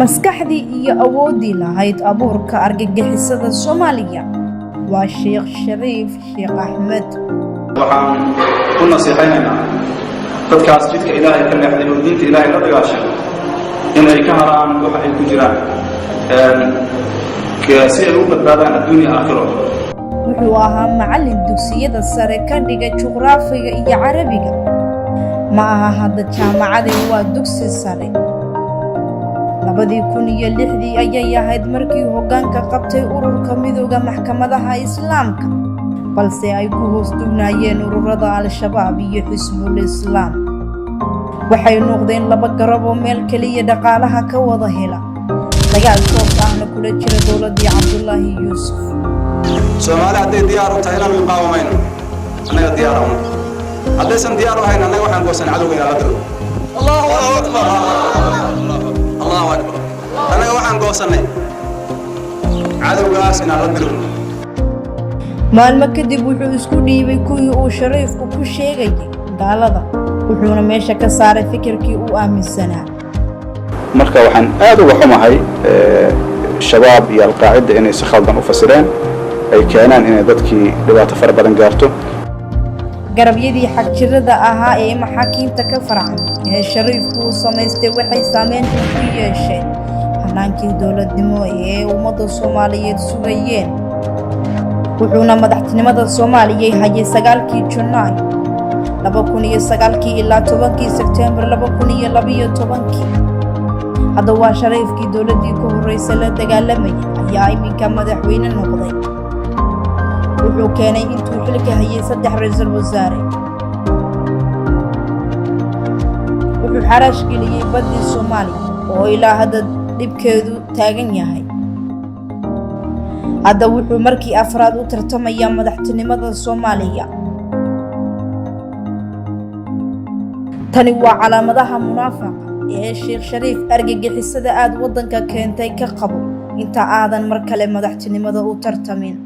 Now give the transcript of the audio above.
Maskaxdii iyo awooddii lahayd abuurka argagixisada Soomaaliya waa Sheekh Shariif Sheekh Axmed. Waxaan ku nasiixaynaynaa dadkaas jidka Ilaahay ka leexday oo diinta Ilaahay la dagaashay inay ka haraan waxa ay ku jiraan, si ay u badbaadaan adduunya aakhiro. Wuxuu ahaa macallin dugsiyada sare ka dhiga juqraafiga iyo Carabiga. Ma aha hadda jaamacadii, waa dugsi sare. 2006-dii ayay ahayd markii hoggaanka qabtay ururka Midooda Maxkamadaha Islaamka, balse ay ku hoos dugnaayeen ururada Al-Shabaab iyo Xisbul Islaam. Waxay noqdeen laba garab oo meel keliya dhaqaalaha ka wada hela, dagaal toos ahna kula jira dowladdii Cabdulaahi Yuusuf. Soomaali hadday diyaar u tahay inaan muqaawamayno, annaga diyaar una. Haddaysan diyaar u ahayn, annaga waxaan goosan cadowga inaan la diro. Allahu akbar, Allahu akbar! Annaga waxaan goosannay cadowgaas inaan la dirno. Maalmo kadib wuxuu isku dhiibay kuwii uu Shariifku ku sheegayay gaalada, wuxuuna meesha ka saaray fikirkii uu aaminsanaa. Marka waxaan aad uga xumahay Shabaab iyo Alqaacida inay si khaldan u fasireen, ay keenaan inay dadkii dhibaato fara badan gaarto. Garabyadii xagjirada ahaa ee maxaakiimta ka farcamay ee Shariifku uu samaystay waxay saameyn xun ku yeesheen hanaankii dowladnimo ee ummadda Soomaaliyeed sugayeen. Wuxuuna madaxtinimada Soomaaliya hayay 9-kii Junaay 2009-kii ilaa 10-kii Sebteembar 2012-kii. Hadda waa Shariifkii dowladdii ka horreysay la dagaalamayay ayaa iminka madaxweyne noqday. Wuxuu keenay intuu xilka hayay saddex ra-iisul wasaare. Wuxuu xaraash geliyey baddii Soomaaliya oo ilaa hadda dhibkeedu taagan yahay. Hadda wuxuu markii afraad u tartamayaa madaxtinimada Soomaaliya. Tani waa calaamadaha munaafaqa ee Sheekh Shariif. Argagixisada aad waddanka keentay ka qabo inta aadan mar kale madaxtinimada u tartamin.